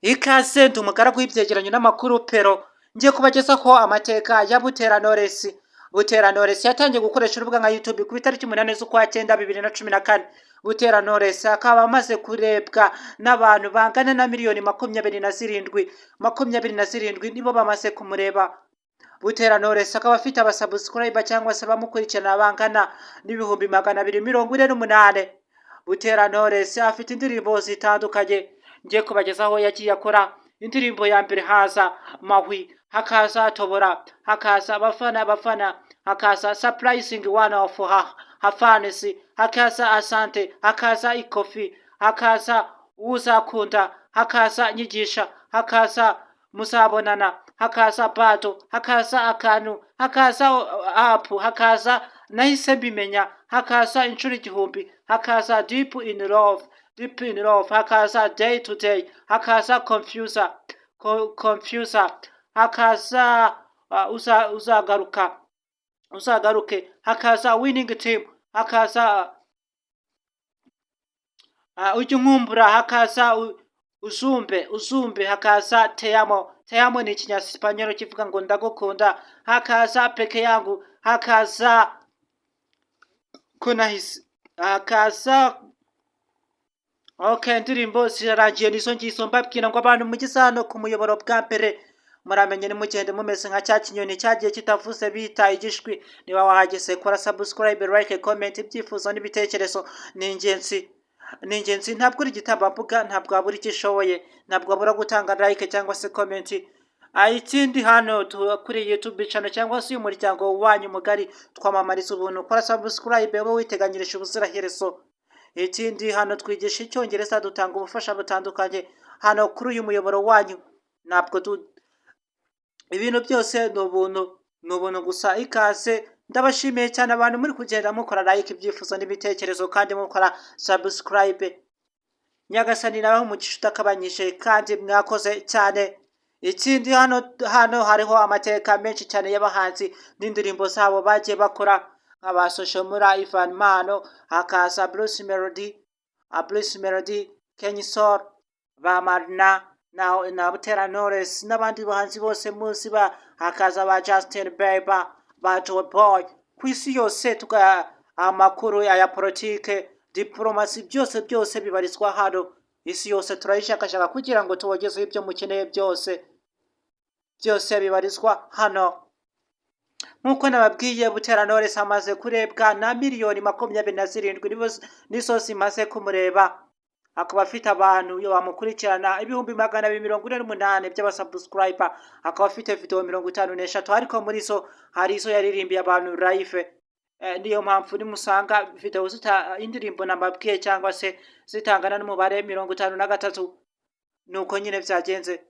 Ikaze, ndi umugaragu w'ibyegeranyo n'amakuru Pero, ngiye kubagezaho amateka ya Butera Knowless. Butera Knowless yatangiye gukoresha urubuga nka YouTube ku itariki 8 z'ukwa 9 2014. Butera Knowless akaba amaze kurebwa n'abantu bangana na miliyoni 27, 27 nibo bamaze kumureba. Butera Knowless akaba afite abasubscriber cyangwa se abamukurikirana bangana n'248,000. Butera Knowless afite indirimbo zitandukanye ngiye kubagezaho yagiye akora. Indirimbo ya mbere haza Mahwi, hakaza Tobora, hakaza Abafana Abafana, hakaza Surprising One of Her, her Fans, hakaza Asante, hakaza Ikofi, hakaza Uzakunda, hakaza Nyigisha, hakaza Muzabonana, hakaza Bado, hakaza Akantu, hakaza Apu, hakaza Nahise Mbimenya, hakaza Inshuro Igihumbi, hakaza Deep in Love, Deep in Love, hakaza Day to Day, hakaza Confuser, Confuser, hakaza Uzagaruka Uzagaruke, hakaza Winning Team, hakaza Ujya Unkumbura, hakaza Uzumbe Uzumbe, hakaza Te Amo. Te Amo ni ikinyasipanyolo kivuga ngo ndagukunda. Hakaza Peke Yangu, hakaza Kunahisi, hakaza. Okay, indirimbo zirarangiye, nizo ngizo. Mbabwira ngo abantu mugeze hano ku muyoboro bwa mbere, muramenye nimugende mumeze nka cya kinyoni cyagiye kitavuze bita igishwi. Niba wahageze, kora subscribe, like, comment. Ibyifuzo n'ibitekerezo ni ingenzi, ni ingenzi. Ntabwo uri igitambambuga, ntabwo wabura icyo ushoboye, ntabwo wabura gutanga like cyangwa se comment. Ikindi hano kuri YouTube channel cyangwa se uyu muryango wanyu mugari, twamamariza ubuntu. Kora subscribe ube witeganyirije ubuziraherezo. Ikindi hano twigisha Icyongereza, dutanga ubufasha butandukanye hano kuri uyu muyoboro wanyu. Ntabwo ibintu byose ni ubuntu, ni ubuntu gusa. Ikaze, ndabashimiye cyane abantu muri kugenda mukora like, ibyifuzo n'ibitekerezo, kandi mukora subscribe. Nyagasani nawe umugisha utakabanyije, kandi mwakoze cyane. Ikindi hano hariho amateka menshi cyane y'abahanzi n'indirimbo zabo bagiye bakora, nka ba Social Mula, Ivan Mpano, hakaza Bruce Melody, Bruce Melody, Kenny Sol, ba Marina na Butera Knowless n'abandi bahanzi bose munsi ba, hakaza ba Justin Bieber, ba Joe Boy. Ku isi yose tuga amakuru aya politike, diplomasi, byose byose bibarizwa hano. Isi yose turayishakashaka kugira ngo tubagezeho ibyo mukeneye byose, byose bibarizwa hano. Nk'uko nababwiye, Butera Knowless amaze kurebwa na miliyoni 27, nizo zimaze kumureba. Akaba afite abantu bamukurikirana 248,000 by'abasubscriber. Akaba afite video 53, ariko muri zo hari izo yaririmbiye abantu live. Niyo mpamvu nimusanga video zita indirimbo nababwiye cyangwa se zitangana n'umubare 53, nuko nyine byagenze.